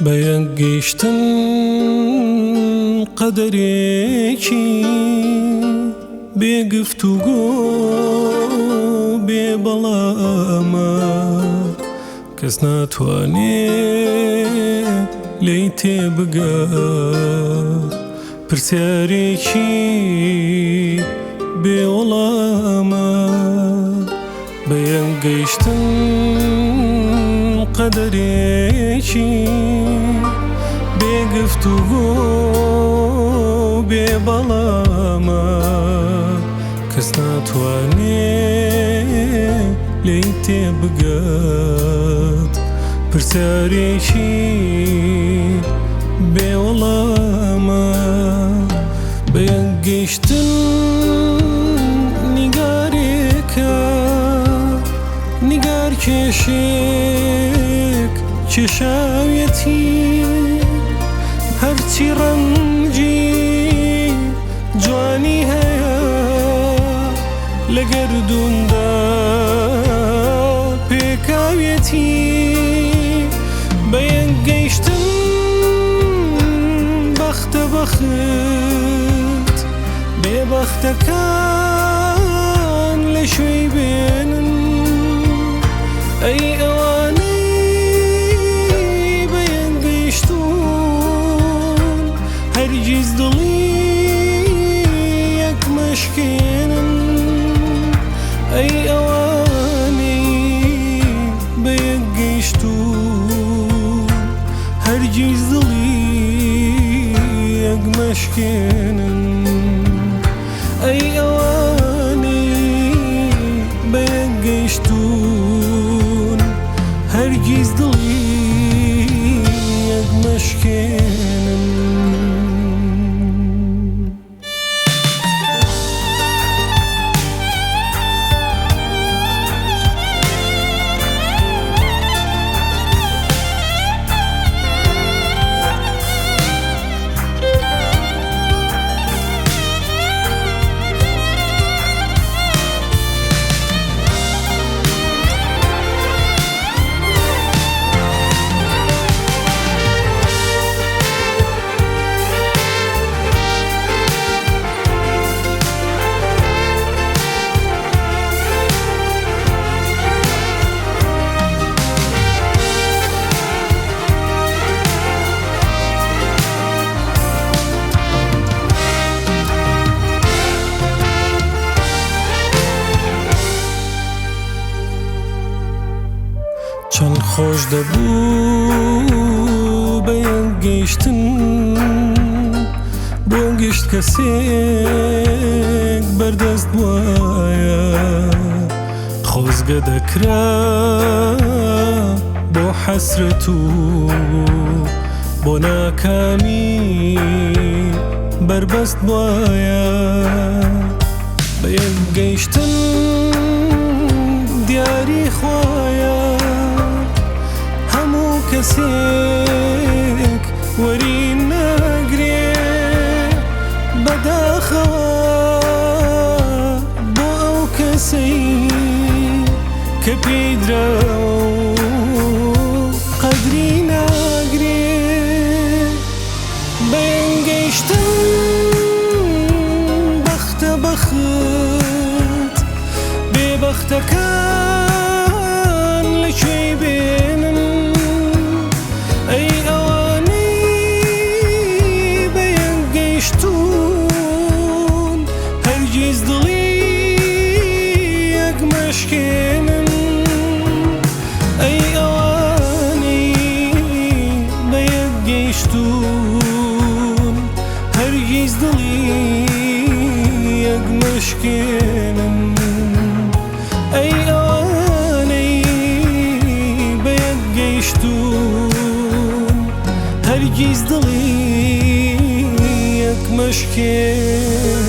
بە یەک گەیشتن قەدەرێکی بێ گفتوگۆ بێ بەڵامە کەس ناتوانێ لێی تێبگا پرسیارێکی بێ وەڵامە بە یەک گەیشتن قەدەرێکی بێ گفتوگۆ بێ بەڵامە کەس ناتوانێ لێی تێبگات پرسیارێکی بێ وەڵامە بە یەک گەیشتن نیگارێکە نیگار کێشێک کێشاویەتی هەرچی ڕەنگی جوانی هەیە لە گەردووندا پێکاویەتی بە یەک گەیشتن بەختە بەخت بێبەختەکان لە شوێی بێنن ئەی ئەوانەی بە یەک گەیشتوون هەرگیز دڵی یەک مەشکێنن ئەی ئەوانەی بە یەک گەیشتوون هەرگیز دڵی یەک مەشکێنن ئەی ئەوانەی بە یەک گەیشتوون هەرگیز دڵی یەک مەشکێنن. چەند خۆش دەبوو بە یەک گەیشتن بۆ گشت کەسێک بەردەست وایە خۆزگە دەکرا بۆ حەسرەت و بۆ ناکامی بەربەست وایە بە یەک گەیشتن دیاری خوایە هەموو کەسێک وەری ناگرێ بەداخەوە بۆ ئەو کەسەی کە پێی دراوە و قەدری ناگرێ بە یەک گەیشتن بەختە بەخت بێبەختەکان لە کوێی بێنن ئەی ئەوانەی بە یەک گەیشتوون هەرگیز دڵی یەک مەشکێنن ئەی ئەوانەی بە یەک گەیشتوون هەرگیز دڵی یەک مەشکێنن ئەی ئەوانەی بە یەک گەیشتوون هەرگیز دڵی یەک مەشکێنن.